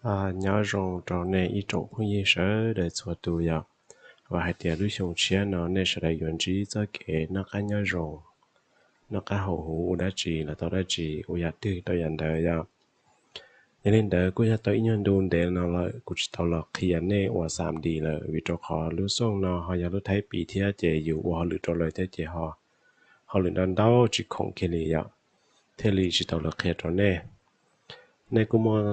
Nyob zoo rau nej ib tsoom phooj ywg sawv daws txhua tus yom. Vam hais tias lub xyoo tshiab no nej sawv daws yuav ntsib txoj kev noj qab nyob zoo, noj qab haus huv, ua dab tsi los tau dab tsi, ua yam twg tau yam ntawd yom. Yog li ntawd kuj yog tau ib nyuag ntu ntev no lawm kuv tsis tau los qhia nej ua xam dis lawm vim rau qhov lub xyoo no ho yog lub thaib pis thiab ces yus ua hauj lwm rau lawm thiab ces ho hauj lwm ntau ntau tsis khoom kiag li yom, thiaj li tsis tau los qhia rau nej. Nej kuj muaj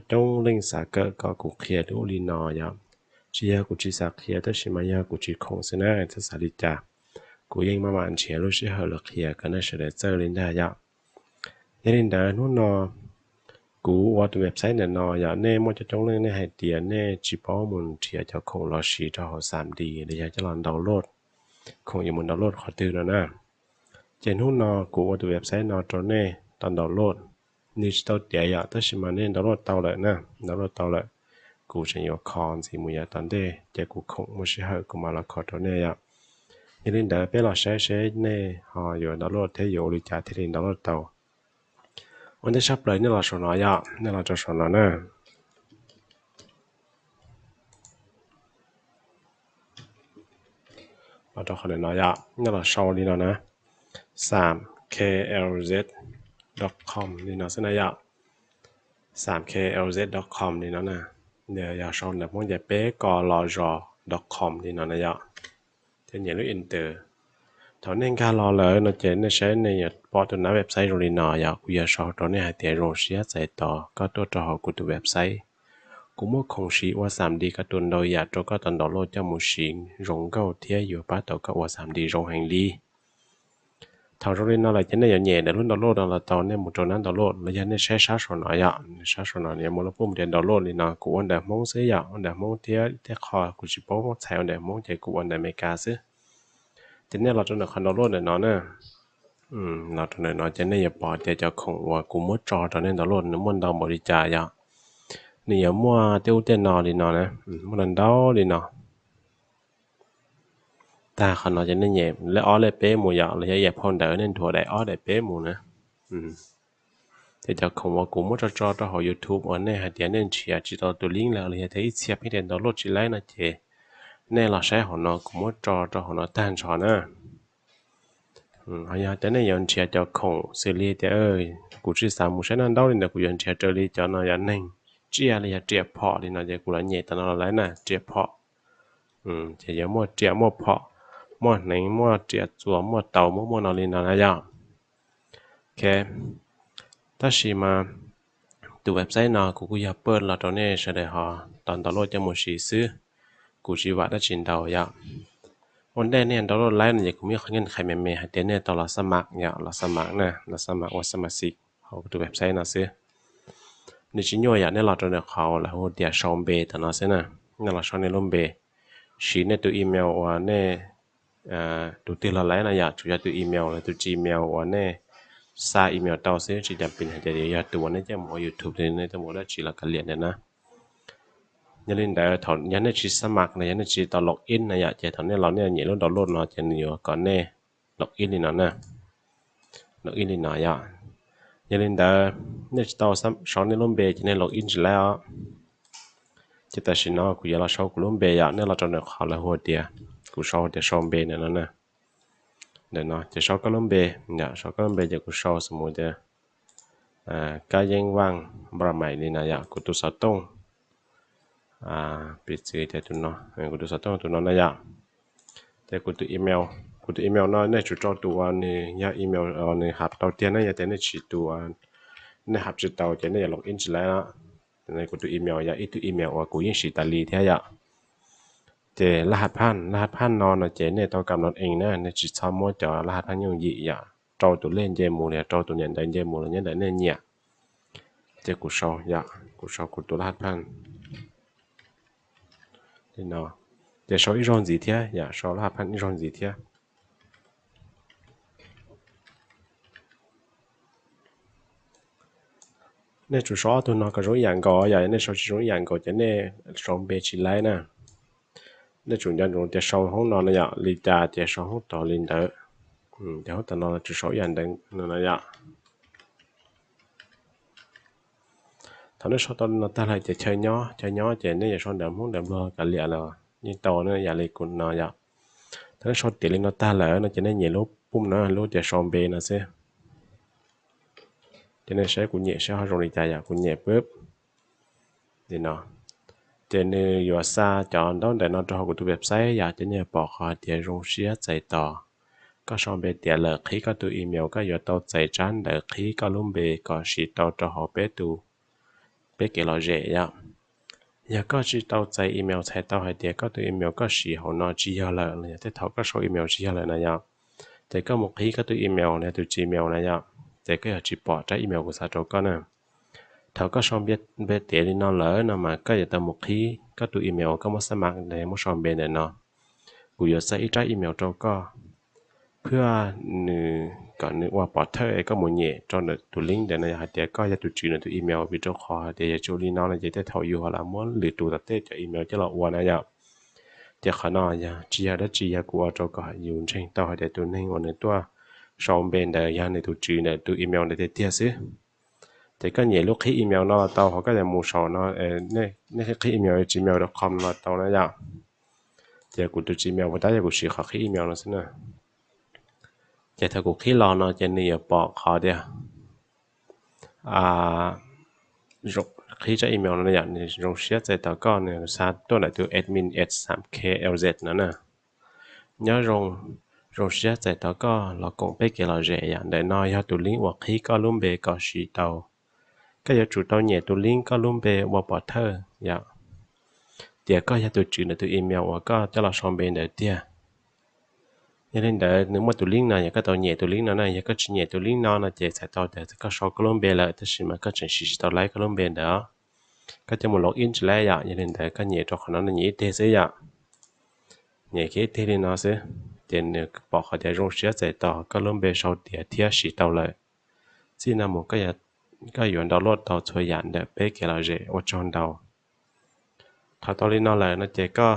coob leej xav kawm kom kuv qhia lub ub li no yom. Tsis yog kuv tsis xav qhia tab sis mas yog kuv tsis khoom xwb na, txhob xav li cas. Kuv yeej maj mam nrhiav lub sij hawm los qhia kom nej sawv daws txawj li ntag yom. Yog li ntawd hnub no kuv ua tus website ntawm no yom, nej muaj coob coob leej nej hais tias nej tsis paub mus nrhiav cov khoom los siv rau hauv xam dis los yog coj los download, khoom yuav mus download qhov twg no na. Ces hnub no kuv ua tus website no rau nej tau download. Nws tsis tau tiav yom, tab sis mas nej download tau lawm na, download tau lawm. Kuv tseem yuav kho ntxiv mus yav tom ntej ces kuv khoom muaj sij hawm kuv mam los kho rau nej yom. Yog li ntawd peb los saib seb nej ho yuav download thiab yuav ua li cas thiaj li download tau. Ua ntej tshaj plaws nej los saum no yom, nej los rau saum no na. Los rau qhov ntawm no yom, nej los sau li no na, xam K L Z dot com li no xwb na yom. Xam K L Z dot com li no na. Yog sau ntawv Hmoob ces peb ko los zos dot com li no na yom. Thiab nyem lub enter. Thaum nej nkag los lawm no ces nej saib nej yuav pom tus nav website zoo li no yom, kuv yog sau rau nej hais tias zoo siab txais tos koj tuaj rau hauv kuv tus website. Kuv muaj khoom siv ua xam dis koj tus ntau yam rau koj tau download coj mus siv zoo nkauj thiab yuav pab tau koj ua xam dis zoo heev li. Thaum zoo li no lawm ces nej yuav nyem ntawm lub download no los tau, nej mus rau nab download los yog nej saib sab saum no yom, sab saum no yuav muaj lub pum tias download li no, kuv ua ntawv Hmoob xwb yom, ua ntawv Hmoob thiab tej qho kuv tsis paub txhais ua ntawv Hmoob ces kuv ua ntawv Amelikas xwb. Ces nej los rau ntawm qhov download ntawm no na. Los rau ntawm no ces nej yuav pom tias cov khoom uas kuv muab tso rau nej download nws muaj ntau npaum li cas yom. Nws yuav muaj tej ub tej no li no na, muaj ntau ntau li no. Tag qhov no ces nej nyem lej ob lej peb mus yom, los yog yam phau ntawv nej nthuav daim ob daim peb mus na. Ces cov khoom uas kuv muab tso tso rau hauv YouTube uas nej hais tias nej nrhiav tsis tau tus link lawm los yog tias ib txhia pheej tias download tsis laib no ces nej los saib hauv no, kuv muab tso rau hauv no tag nrho na. Ho yog tias nej yuav nrhiav cov khoom xws li tias kuv tsis xav mus saib noj ntaub li ntawd, kuv yuav nrhiav raws li cov no yog neeg tsiaj li yog riam phom li no ces kuv los nyem tam no los laib na, riam phom. Ces yuav muaj riam muaj phom, muaj hneev muaj riam txuas muaj taus muaj muaj no li no na yom. Ok, tab sis mas tus website no kuv kuj yog pab los rau nej sawv daws ho tau download coj mus siv xwb, kuv tsis vam dab tsi ntau yom. Ua ntej nej download laib no ces kuv muaj ib qho nkeej qhais me me hais tias nej tau los xab mam yom, los xab mam na, los xab mam ua xab mam xim hauv tus website no xwb. Nws tsis nyuaj yom, nej los rau ntawm qhov lawv hu tias sau npe tam no xwb na. Nej los sau nej lub npe, siv nej tus email uas nej, tus twg los laib no yom, tsuas yog tus email los tus Gmail uas nej xa email tau xwb, tsis cam pes hais tias yog tus uas nej coj mus ua YouTube li nej coj mus ua dab tsi los kav liam ntawd na. Yog li ntawd thaum yog nej tsis xab mam los yog nej tsis tau log in na yom, ces thaum nej los nej nyem lub download no ces nws yuav kom nej log in li no na, log in li no yom. Yog li ntawd nej tsis tau sau nej lub npe ces nej log in tsis laib os. Ces tam sim no kuv yuav los sau kuv lub npe yom, nej los rau ntawm qhov lawv hu tias, kuv sau tias sau npe ntawm no na. Ntawm no ces sau koj lub npe, sau koj lub npe ces kuv sau xws mus tias Kab Yeeb Vaj Npaj Maim li no yom, kuv tus xov tooj, piv txwv tias tus no, kuv tus xov tooj tus no na yom. Ces kuv tus email, kuv tus email no nej tsum rau tus uas nws yog email nws hab tau tiag na, yog tias nej tsis tus, nej hab tsis tau ces nej yuav log in tsis laib na. Kuv tus email yog ib tug email uas kuv yeej siv tas li thiab yom. Ces laj hab phaj, laj hab phaj no no ces nej tau kam down ees na, nej tsis txhob muab cov laj hab phaj yooj yim yom, rau tus lej nce mus los yog rau tus niam ntawv nce mus los nyob ntawm nej nyiam. Ces kuv sau yom, kuv sau kuv tus laj hab phaj li no. Ces sau ib zaug ntxiv thiab yom, sau laj hab phaj ib zaug ntxiv thiab. Nej tsum sau ob tug no kom zoo ib yam nkaus yom, nej sau tsis zoo ib yam nkaus ces nej sau npe tsis laib na. Nej tsum nco ntsoov tias sau hoob no na yom, li cas ces sau hoob tod li ntawd. Ces hoob tod no tsum sau ib yam ntawd no na yom. Thaum nej sau tau li no tag lawm ces chaw nyob, chaw nyob ces nej yuav sau ntawv Hmoob ntawv Nplog kav liam los yeej tau na, yam li kuv no yom. Thaum nej sau tiav li no tag lawm no ces nej nyem lub pum no, lub tias sau npe no xwb. Ces nej saib kuv nyem saib ho zoo li cas yom, kuv nyem pub li no. Ces nws yuav xa cov ntaub ntawv no rau hauv kuv tus website yom, ces nej yuav pom qhov hais tias zoo siab txais tos. Koj sau npe tiav lawm qhib koj tus email, koj yuav tau txais tsab ntawv qhib koj lub npe kom siv tau rau hauv peb tus, peb kev lom zem yom. Yog koj tsis tau txais email txhais tau hais tias koj tus email koj siv hauv no tsis yog lawm los yog tej thaum koj sau email tsis yog lawm na yom, ces koj mus qhib koj tus email los yog tus Gmail na yom, ces koj yuav tsis pom tsab email kuv xa rau koj na. Thaum koj sau npe tiav li no lawm no mas koj yuav tau mus qhib koj tus email uas koj muab xa mam ntawd, muab sau npe ntawm no. Kuv yuav xa ib tsab email rau koj, phwj nws, kom nws ua pov thawj koj mus nyem rau ntawm tus link ntawd no yog hais tias koj yog tus tswv ntawm tus email, vim rau qhov hais tias yog tsis ua li no no ces tej thaum yus ho lam muab lwm tus tom tej cov email coj los ua na yom. Ces qhov no yog tsis yog dab tsi, yog kuv ua rau kom yus ntseeg tau hais tias tus neeg uas nws tuaj sau npe ntawd yog nws tus tswv ntawm tus email ntawd tiag tiag xwb. Ces koj nyem lub qhib email no los tau, ho koj yuav mus saum no, nej qhib email Gmail dot com no los tau na yom. Ces kuv tus Gmail puas tab yog kuv siv qhov qhib email no xwb na. Ces thaum kuv qhib los no ces nws yuav pom qhov tias qhib tsab email no yom, nws zoo siab txais tos koj, nws xa tuaj ntawm tus admin at xam k l z no na. Nyob zoo, zoo siab txais tos koj los koom peb kev lom zem yom. Ntawm no yog tus link uas qhib koj lub npe kom siv tau. Koj yuav tsum tau nyem tus link koj lub npe ua pov thawj yom, tias koj yog tus tswv ntawm tus email uas koj coj los sau npe ntawd tiag. Yog li ntawd nws muaj tus link no, yog koj tau nyem tus link no na, yog koj tsis nyem tus link no no ces txhais tau tias koj sau koj lub npe lawm tab sis mas koj tseem siv tsis tau laib koj lub npe ntawd. Koj coj mus log in tsis laib yom, yog li ntawd koj nyem rau qhov no, nyem ib teg xwb yom. Nyem kiag ib teg li no xwb, ces nws pom qhov tias zoo siab txais tos koj lub npe sau tiav thiab siv tau lawm. Txij no mus koj yuav download tau txhua yam ntawm peb kev lom zem, ua tsaug ntau. Thaum tau li no lawm no ces koj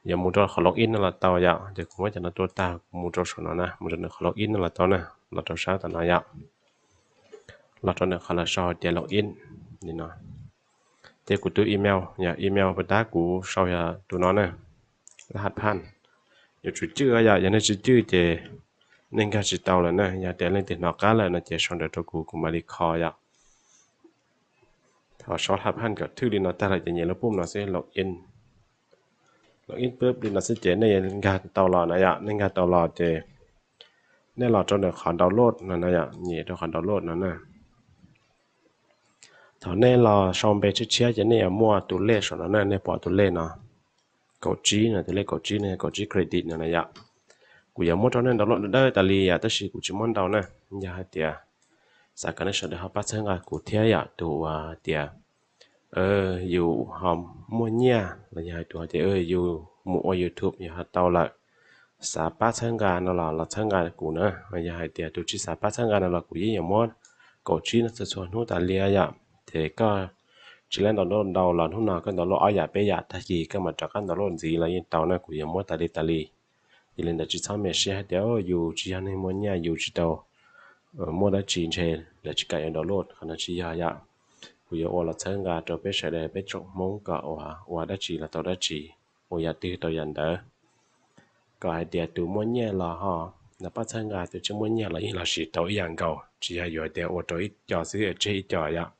yuav mus rau qhov log in no los tau yom. Ces kuv muab cov no tua tag, kuv mus rau saum no na, mus rau ntawm qhov log in no los tau na, los rau sab tom no yom. Los rau ntawm qhov lawv sau tias log in li no. Ces kuv tus email, yog email puas tab kuv sau yog tus no na, lab has phaj. Yuav tsum cwj yom, yog nej tsis cwj ces nej nkag tsis tau lawm na. Yog tias leej twg hnov qab lawm no ces sau ntawv rau kuv, kuv mam li kho yom. Thaum sau lab has phaj kom thwj li no tag lawm ces nyem lub pum no xwb, log in. Log in pub li no xwb ces nej nkag tau los na yom, nej nkag tau los ces nej los rau ntawm qhov download no na yom, nyem rau qhov download no na. Thaum nej los sau npe tshiab tshiab ces nej yuav muaj tus lej saum no na, nej pom tus lej no, kaum tsib no, tus lej kaum tsib no, kaum tsib credit no na yom. Kuv yuav muab rau nej download dawb tas li yom, tab sis kuv tsis muab ntau na. Yog hais tias xav kom nej sawv daws ho pab txhawb nqa kuv thiab yom, tus uas tias yus ho muaj nyiaj los yog hais tias yus mus ua YouTube yus ho tau lawm, xav pab txhawb nqa no los los txhawb nqa kuv na. Yog hais tias tus tsis xav pab txhawb nqa no los kuv yeej yuav muab kaum tsib no txhua txhua hnub tas li yom. Ces koj tsis laib download ntau los hnub no koj download ob yam peb yam, tag kis koj mam rov qab download ntxiv los yeej tau na, kuv yuav muab tas li tas li. Yog li ntawd tsis txhob me siab hais tias yus tsis yog neeg muaj nyiaj, yus tsis tau muaj dab tsi ntshe lawv tsis kam yuav download, qhov no tsis yog yom. Kuv yuav ua los txhawb nqa rau peb sawv daws peb tsoom Hmoob kom ua dab tsi los tau dab tsi, ua yam twg tau yam ntawd. Kom hais tias tus muaj nyiaj los ho los pab txhawb nqa, tus tsis muaj nyiaj los yeej los siv tau ib yam nkaus, tsis yog yuav tias ua rau ib co xwb tseg ib co yom.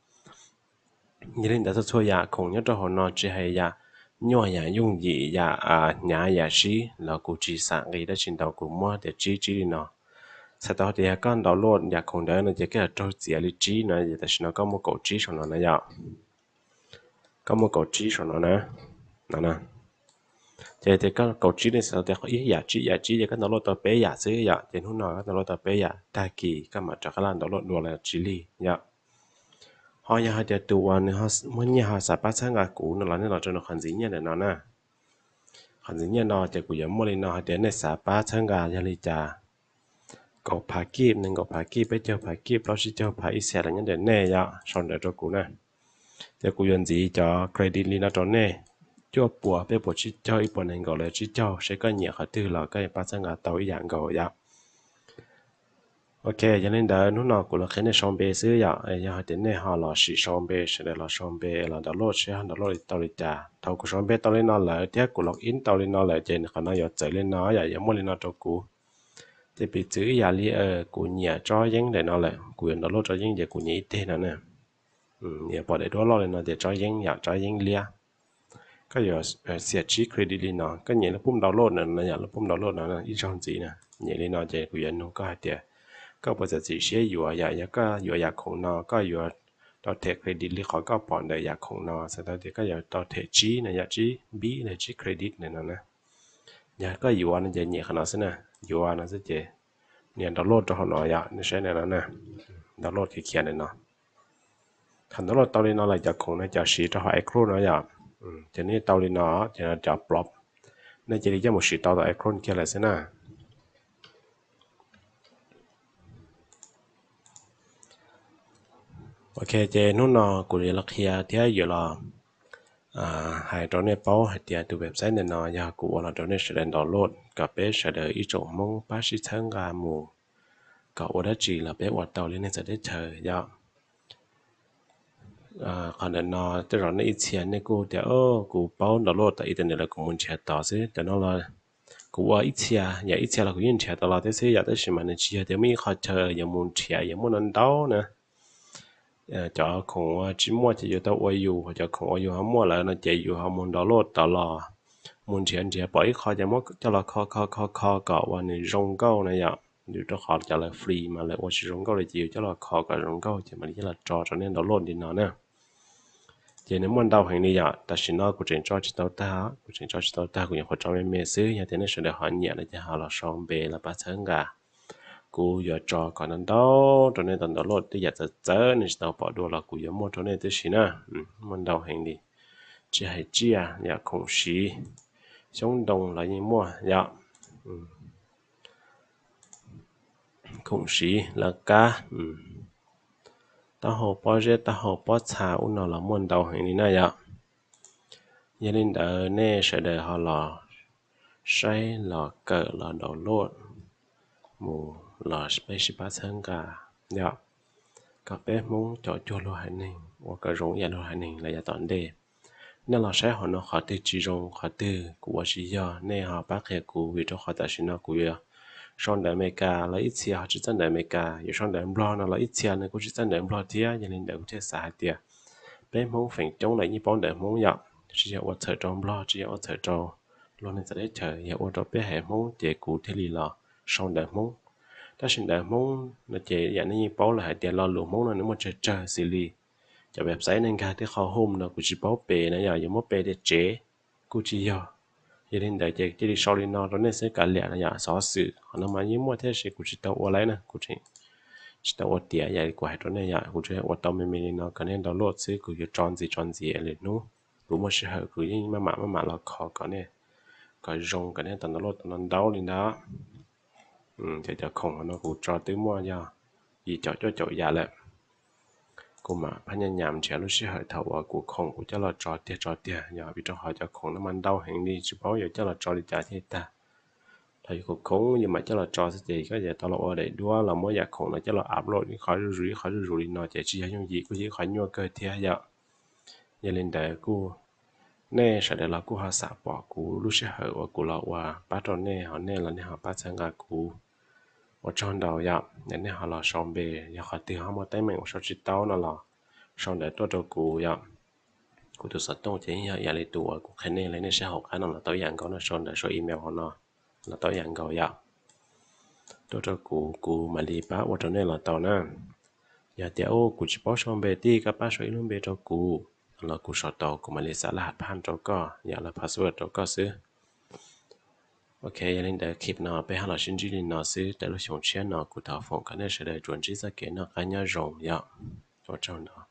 Yog li ntawd txhua txhua yam khoom nyob rau hauv no tsis hais yam nyuaj yam yooj yim yam hnyav yam sib los kuv tsis xam nqi dab tsi ntau, kuv muab tias tsib tsib li no. Txhais tau tias yog koj download yam khoom ntawd no ces koj yuav raug txiav li tsib no, tam sim no koj muaj kaum tsib saum no na yom. Koj muaj kaum tsib saum no na, no na. Ces tias koj kaum tsib ne, txhais tau tias ib yam tsib yam tsib ces koj download tau peb yam xwb yom. Ces hnub no koj download tau peb yam, tag kis koj mam rov qab los download dua los tsis lig yom. Ho yog hais tias tus uas nws muaj nyiaj ho xav pab txhawb nqa kuv no los nej los rau nws qhov ntxiv nyiaj ntawm no na. Qhov ntxiv nyiaj no ces kuv yuav muaj li no hais tias nej xav pab txhawb nqa yog li cas, kaum phav kib, nees nkaum phav kib, peb caug phav kib, plaub tsib caug phav ib xees los nyob ntawm nej yom, sau ntawv rau kuv na. Ces kuv yuav ntxiv cov credit li no rau nej, cuaj puas, peb puas tsib caug, ib puas nees nkaum los tsib caug, seb koj nyiam qhov twg los koj yuav pab txhawb nqa tau ib yam nkaus yom. Ok, yog li ntawd hnub no kuv los qhia nej sau npe xwb yom. Yog hais tias nej ho los sim sau npe, sawv daws los sau npe los download seb ho download tau li cas. Thaum kuv sau npe tau li no lawm thiab kuv log in tau li no lawm ces qhov no yuav txawv li no yom, yuav muaj li no rau kuv. Ces piv txwv ib yam li kuv nyiam tsob yeeb ntawm no lawm, kuv yuav download tsob yeeb ces kuv nyiam ib teg no na. Yuav pom daim duab loj li no tias tsob yeeb yom, tsob yeeb liab. Koj yuav xiam tsib credit li no, koj nyem lub pum download no, yom, lub pum download no ib zaug ntxiv na. Nyem li no ces kuv yuav nug koj hais tias koj puas txiav txim siab yuav yom, yog koj yuav yam khoom no koj yuav tau them credit li qhov koj pom ntawm yam khoom no, txhais tau tias koj yuav tau them tsib na yom, tsib npib los tsib credit ntawm no na. Yog koj yuav no ces nyem qhov no xwb na, yuav no xwb ces nws download rau hauv no yom, nej saib ntawm no na, download khiav khiav ntawm no. Thaum download tau li no lawm cov khoom no cov siv rau hauv iClone no yom, ces nej tau li no ces no cov plop, nej cia li coj mus siv tau tom iClone kiag lawm xwb na. Ok, ces hnub no kuv yuav los qhia thiab yuav los hais rau nej paub hais tias tus website ntawm no yog kuv ua los rau nej sawv daws download kom peb sawv daws ib tsoom Hmoob pab sib txhawb nqa mus kom ua dab tsi los peb ua tau li neeg txawv teb chaws yom. Qhov ntawm no tej zaum nej ib txhia nej kuj tias, kuv paub download tau internet lawm kuv mus nrhiav tod xwb. Cov no los kuv ua ib txhia, yog ib txhia los kuv yeej nrhiav tau los thiab xwb yom, tab sis mas nws tsis yog tias muaj ib qho chaw yuav mus nrhiav yuav muaj ntau ntau na. Cov khoom uas tsis muaj ces yuav tau ua yus, cov khoom uas yus ho muaj lawm no ces yus ho mus download tod los mus nrhiav nrhiav pom ib qho ces muab coj los kho kho kho kho kom uas nws zoo nkauj na yom. Yus rau qhov cov lawv free mas lawv ua tsis zoo nkauj li ces yus coj los kho kom zoo nkauj ces mam li coj los tso rau nej download li no na. Ces nws muaj ntau heev li yom, tam sim no kuv tseem tso tsis tau tag, kuv tseem tso tsis tau tag, kuv nyuam qhuav tso me me xwb. Yog tias nej sawv daws ho nyiam no ces ho los sau npe los pab txhawb nqa. Kuv yuav tso kom ntau ntau rau nej tau download, tej yam txawv txawv nej tsis tau pom dua los kuv yuav muaj rau nej tib si na. Muaj ntau heev li, tsis hais tsiaj yom, khoom siv, xyoob ntoo los yeej muaj yom. Khoom siv lawv kab, taub hau pob zeb, taub hau pob txha, ub no los muaj ntau heev li na yom. Yog li ntawd nej sawv daws ho los saib los kawm los download mus los peb sib pab txhawb nqa yom, kom peb Hmoob cov cuag luag haiv neeg ua kom zoo ib yam luag haiv neeg los yav tom ntej. Nej los saib hauv no qhov twg tsis zoo, qhov twg kuv ua tsis yog, nej ho pab qhia kuv, vim rau qhov tam sim no kuv yuav sau ntawv Amelikas los ib txhia ho tsis txawj ntawv Amelikas, yuav sau ntawv Nplog no los ib txhia nws kuj tsis txawj ntawv Nplog thiab. Yog li ntawd kuv thiaj xav hais tias peb Hmoob feem coob lawm yeej paub ntawv Hmoob yom, tsis yog ua txhawm rau Nplog, tsis yog ua txhawm rau luag neeg txawv teb chaws, yog ua rau peb haiv Hmoob ces kuv thiaj li los sau ntawv Hmoob. Tab sis ntawv Hmoob no ces yam nej yeej paub lawm hais tias lo lus Hmoob no nws muaj tsawg tsawg xws li cov website nej nkag tej qhov home no kuv tsis paub pes na yom, yuav muab pes tias tsev kuj tsis yog. Yog li ntawd ces cia li sau li no rau nej xwb kav liam no yom, xov xwm qhov no mas yeej muaj thiab sis kuv tsis tau ua lawm na, kuv tsis tau ua tiav yam li kuv hais rau nej yom, kuv tsuas ua tau me me li no kom nej download xwb, kuv yuav tso ntxiv tso ntxiv lwm hnub kuv muaj sij hawm kuv yeej maj mam maj mam los kho kom nej, kom zoo kom nej tau download tau ntau ntau li ntawd. Ces cov khoom no kuv tso twb muaj yog yim caum cuaj caum yam lawm. Kuv mam phab nyas nyas nrhiav lub sij hawm thaum uas kuv khoom kuv coj los tso tiag tso tiag yog vim rau qhov cov khoom no mas ntau heev li tsis paub yuav coj los tso li cas thiaj tag. Thaum yus khoom khoom yus mam coj los tso xwb ces koj yuav tau los ua daim duab los muab yam khoom no coj los upload ib qho zuj zus ib qho zuj zus li no ces tsis yog yooj yim, kuj yog ib qho nyuaj kawg thiab yom. Yog li ntawd kuj nej sawv daws los kuj ho xam pom kuv lub sij hawm uas kuv los ua pab rau nej, ho nej los nej ho pab txhawb nqa kuv. Ua tsaug ntau yom, nej ho los sau npe, yog qhov twg ho muaj teeb meem uas sau tsis tau no los sau ntawv tuaj rau kuv yom. Kuv tus xov tooj ces yeej yog ib yam li tus uas kuv qhia nej li, nej saib hauv qab no los tau ib yam nkaus no, sau ntawv sau email hauv no los tau ib yam nkaus yom. Tuaj rau kuv, kuv mam li pab ua rau nej los tau na. Yog tias kuv tsis paub sau npe tij, koj pab sau ib lub npe rau kuv los kuv sau tau, kuv mam li xa laj has phaj rau koj yom, los password rau koj xwb. Ok, yog li ntawd clip no peb ho los sib ntsib li no xwb, raws lub xyoo tshiab no kuv thov foom kom nej sawv daws tsuas ntsib txoj kev noj qab nyob zoo yom. Ua tsaug ntau.